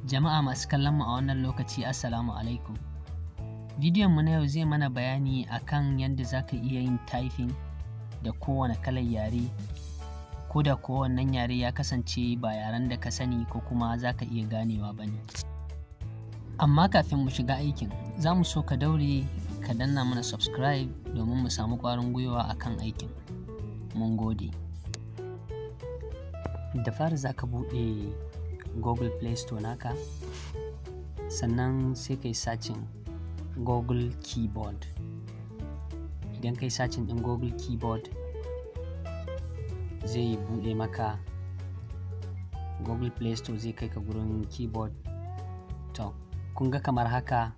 Jama'a masu kallon mu a wannan lokaci, assalamu alaikum. Bidiyon mu na yau zai mana bayani akan yadda za ka iya yin typing da kowane kalar yare, ko da kuwa wannan yare ya kasance ba yaren da ka sani ko kuma za ka iya ganewa ba ne. Amma kafin mu shiga aikin, za mu so ka daure ka danna mana subscribe domin mu samu ƙwarin gwiwa akan aikin. Mun gode. Da fari za ka buɗe Google Play Store naka, sannan sai ka yi searching Google Keyboard. Idan ka yi searching ɗin Google Keyboard, zai buɗe maka Google Play Store, zai kai ka gurin keyboard. To, kun ga kamar haka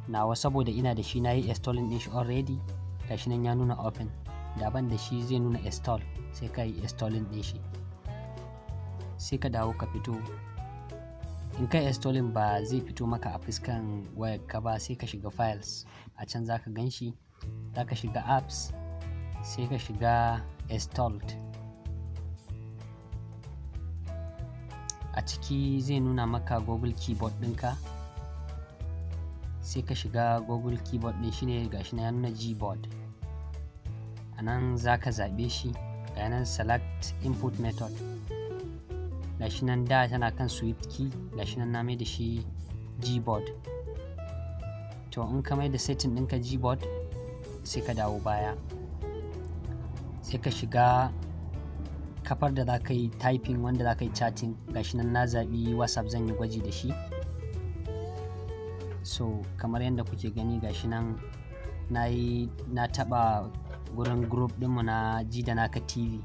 nawa, saboda ina da shi na yi installing ɗin shi already, gashi nan ya nuna open. Da ban da shi, zai nuna install, sai ka yi installing ɗin shi. Sai ka dawo ka fito. In kai installing, ba zai fito maka a fuskan wayar ka ba, sai ka shiga files, a can za ka gan shi. Za ka shiga apps, sai ka shiga installed. A ciki zai nuna maka Google Keyboard ɗinka, sai ka shiga Google Keyboard ɗin. Shine gashi na ya nuna Gboard. A nan za ka zaɓe shi, ga nan select input method. Gashi nan da tana kan Swift key, gashi nan na mai da shi Gboard. To, in ka mai da setting ɗinka Gboard, sai ka dawo baya, sai ka shiga kafar da za ka yi typing, wanda za ka yi chatting. Gashi nan na zaɓi WhatsApp, zan yi gwaji da shi. So kamar yadda kuke gani, gashi nan na yi, na taɓa gurin group ɗinmu na Ji da Naka TV.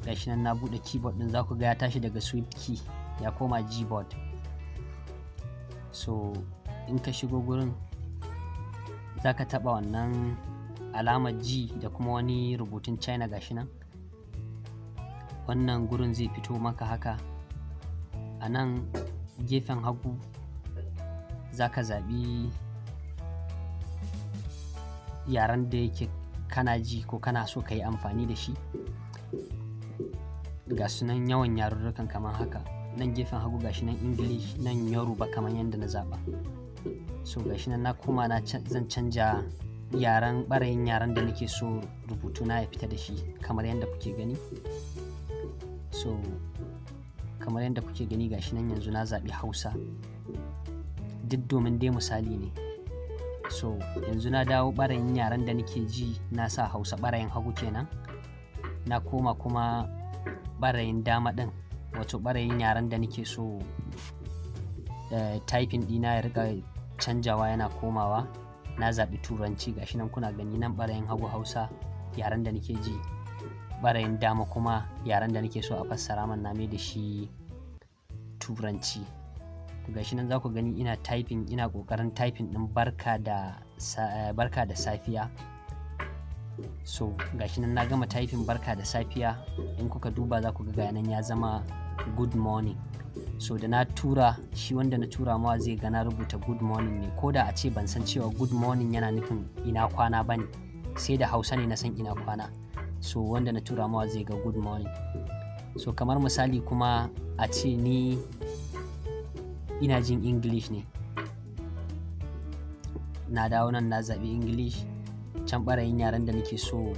Gashi nan na buɗe keyboard ɗin, za ku ga ya tashi daga Swift key ya koma Gboard. So in ka shigo gurin, za ka taɓa wannan alamar G da kuma wani rubutun China. Gashi nan wannan gurin zai fito maka haka. A nan gefen hagu za ka zaɓi yaren da yake kana ji ko kana so ka yi amfani da shi. Ga sunan yawan yarurrukan kamar haka. Nan gefen hagu gashi nan English, nan Yoruba, kamar yadda na zaɓa. So gashi nan na koma na zan canja yaren, ɓarayin yaren da nake so rubutu na ya fita da shi, kamar yadda kuke gani. So kamar yadda kuke gani, gashi nan yanzu na zaɓi Hausa, duk domin dai misali ne. So yanzu na dawo ɓarayin yaren da nake ji, na sa Hausa, ɓarayin hagu kenan. Na koma kuma ɓarayin dama ɗin, wato ɓarayin yaren da nake so typing ɗina ya riƙa canjawa yana komawa, na zaɓi Turanci. Gashi nan kuna gani, nan ɓarayin hagu Hausa, yaren da nake ji, ɓarayin dama kuma yaren da nake so a fassara man, na mai da shi Turanci. To, gashi nan za ku gani ina typing, ina ƙoƙarin typing ɗin barka da safiya. So gashi nan na gama typing barka da safiya. In kuka duba, za ku ga nan ya zama good morning. So da na tura shi, wanda na tura mawa zai ga na rubuta good morning ne, ko da a ce ban san cewa good morning yana nufin ina kwana ba ne, sai da Hausa ne na san ina kwana. So wanda na tura mawa zai ga good morning. So kamar misali kuma a ce ni ina jin English ne, na dawo nan na zaɓi English. Can ɓarayin yaren da nake so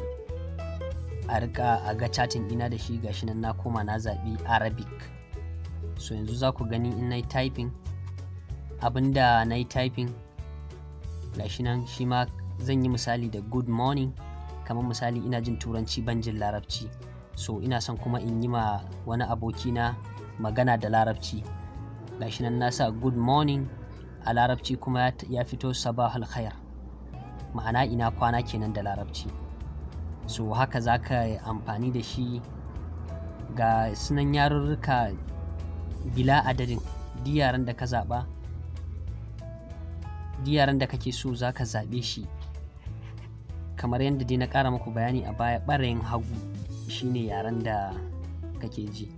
a rika a ga chatting ɗina da shi, gashi nan na koma na zaɓi Arabic. So yanzu za ku gani in na yi typing abinda na yi typing, gashi nan shi ma zan yi misali da good morning. Kamar misali ina jin Turanci, ban jin Larabci, so ina son kuma in yi ma wani abokina magana da Larabci. Gashi nan na sa good morning a Larabci, kuma ya fito sabahul khair, ma'ana ina kwana kenan da Larabci. So haka za ka yi amfani da shi. Ga sunan yarurruka bila adadin. Duk yaren da ka zaɓa, duk yaren da kake so, za ka zaɓe shi. Kamar yadda dai na ƙara muku bayani a baya, ɓarayin hagu shine yaren da kake ji,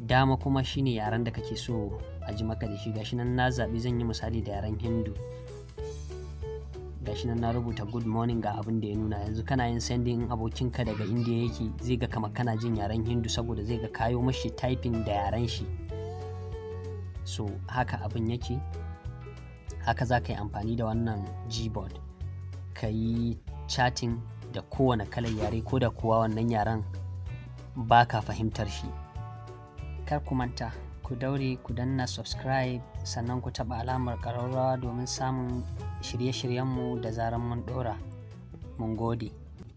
dama kuma shine yaren da kake so a ji maka da shi. Gashi nan na zaɓi zan yi misali da yaren Hindu. Gashi nan na rubuta good morning, ga abin da ya nuna. Yanzu kana yin sending, in abokinka daga India yake, zai ga kamar kana jin yaren Hindu, saboda zai ga kayo mashi typing da yaren shi. So haka abin yake. Haka za ka yi amfani da wannan Gboard ka yi chatting da kowane kalar yare, ko da kuwa wannan yaren ba ka fahimtar shi. Kar ku manta, ku daure ku danna subscribe, sannan ku taɓa alamar ƙararrawa domin samun shirye-shiryenmu da zarar mun ɗora. Mun gode.